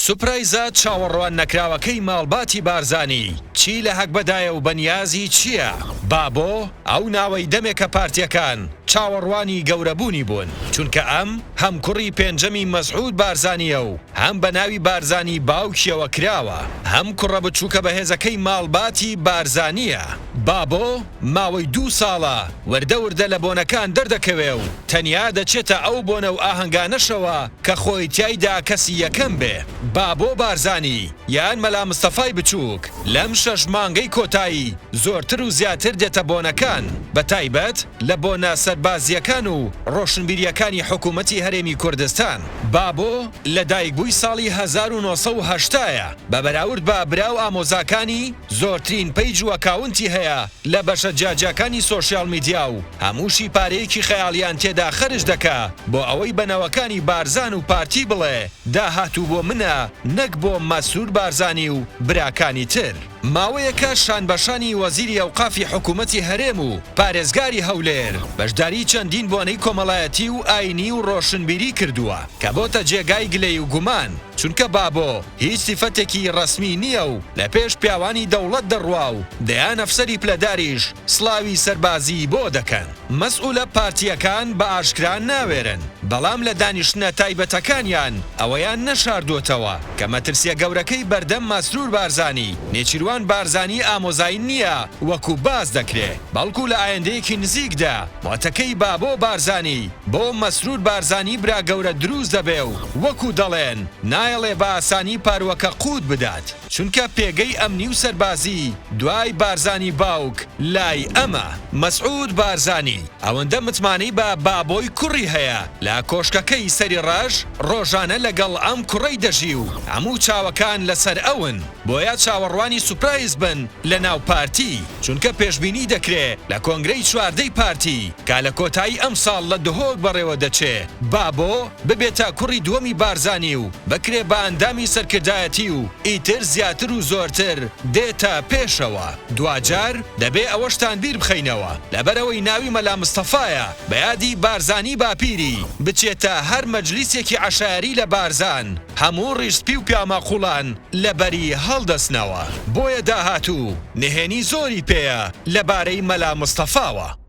سوپرایزە چاوەڕوان نەکراوەکەی ماڵباتی بارزانی چی لە هەگبەدایە و بەنیازی چییە؟ بابۆ، ئەو ناوەی دەمێکە پارتییەکان چاوەڕوانی گەورەبوونی بوون، چونکە ئەم هەم کوڕی پێنجەمی مەسعود بارزانییە و هەم بە ناوی بارزانی باوکیەوە کراوە، هەم کوڕە بچووکە بەهێزەکەی ماڵباتی بارزانییە. بابۆ ماوەی دوو ساڵە وردە وردە لە بۆنەکان دەردەکەوێ و تەنیا دەچێتە ئەو بۆنە و ئاهەنگانەشەوە کە خۆی تیایدا کەسی یەکەم بێ. بابۆ بارزانی یان مەلا مستەفای بچووک لەم شەش مانگەی کۆتایی زۆرتر و زیاتر دێتە بۆنەکان، بەتایبەت لە بۆنە سەربازییەکان و ڕۆشنبیرییەکانی حکوومەتی هەرێمی کوردستان. بابۆ لە دایکبووی ساڵی 1980 یە، بە بەراورد بە برا و ئامۆزاکانی زۆرترین page و account ی هەیە لە بەشە جیاجیاکانی social media و هەمووشی پارەیەکی خەیاڵیان تێدا خەرج دەکا بۆ ئەوەی بە نەوەکانی بارزان و پارتی بڵێ داهاتوو بۆ منە نەک بۆ مەسرور بارزانی و براکانی تر. ماوەیەکە شانبەشانی وەزیری ئەوقافی حکوومەتی هەرێم و پارێزگاری هەولێر بەشداری چەندین بۆنەی کۆمەڵایەتی و ئاینی و ڕۆشنبیری کردووە کە بۆتە جێگای گلەی و گومان چونکە بابۆ هیچ سیفەتێکی ڕەسمی نییە و لە پێش پیاوانی دەوڵەت دەڕوا و دەیان ئەفسەری پلەداریش سڵاوی سەربازیی بۆ دەکەن. مەسئولە پارتییەکان بە ئاشکرا ناوێرن، بەڵام لە دانیشتنە تایبەتەکانیان ئەوەیان نەشاردووەتەوە کە مەترسییە گەورەکەی بەردەم مەسرور بارزانی، نێچیروان بارزانی ئامۆزای نییە وەکو باس دەکرێ، بەڵکو لە ئایندەیەکی نزیکدا مۆتەکەی بابۆ بارزانی بۆ مەسرور بارزانی برا گەورە دروست دەبێ و وەکو دەڵێن نایەڵێ بە ئاسانی پارووەکە قووت بدات. چونکە پێگەی ئەمنی و سەربازی دوای بارزانی باوک لای ئەمە. مەسعود بارزانی ئەوەندە متمانەی بە بابۆی کوڕی هەیە لە کۆشکەکەی سەری ڕەش ڕۆژانە لەگەڵ ئەم کوڕەی دەژی و هەموو چاوەکان لەسەر ئەون بۆیە چاوەڕوانی سوپرایز بن لە ناو پارتی چونکە پێشبینی دەکرێ لە کۆنگرەی چواردەی پارتی کە لە کۆتایی ئەمساڵ لە دهۆک بەڕێوە دەچێ بابۆ ببێتە کوڕی دووەمی بارزانی و بکرێ بە ئەندامی سەرکردایەتی و ئیتر زیاتر و زۆرتر دێتە پێشەوە. دواجار دەبێ ئەوەشتان بیر بخەینەوە لەبەرئەوەی ناوی مەلا مستەفایە بە یادی بارزانی باپیری بچێتە هەر مەجلیسێکی عەشایەری لە بارزان هەموو ڕیش سپی و پیاوماقوڵان لەبەری هەڵدەستنەوە. بۆیە داهاتوو نهێنی زۆری پێیە لەبارەی مەلا مستەفاوە.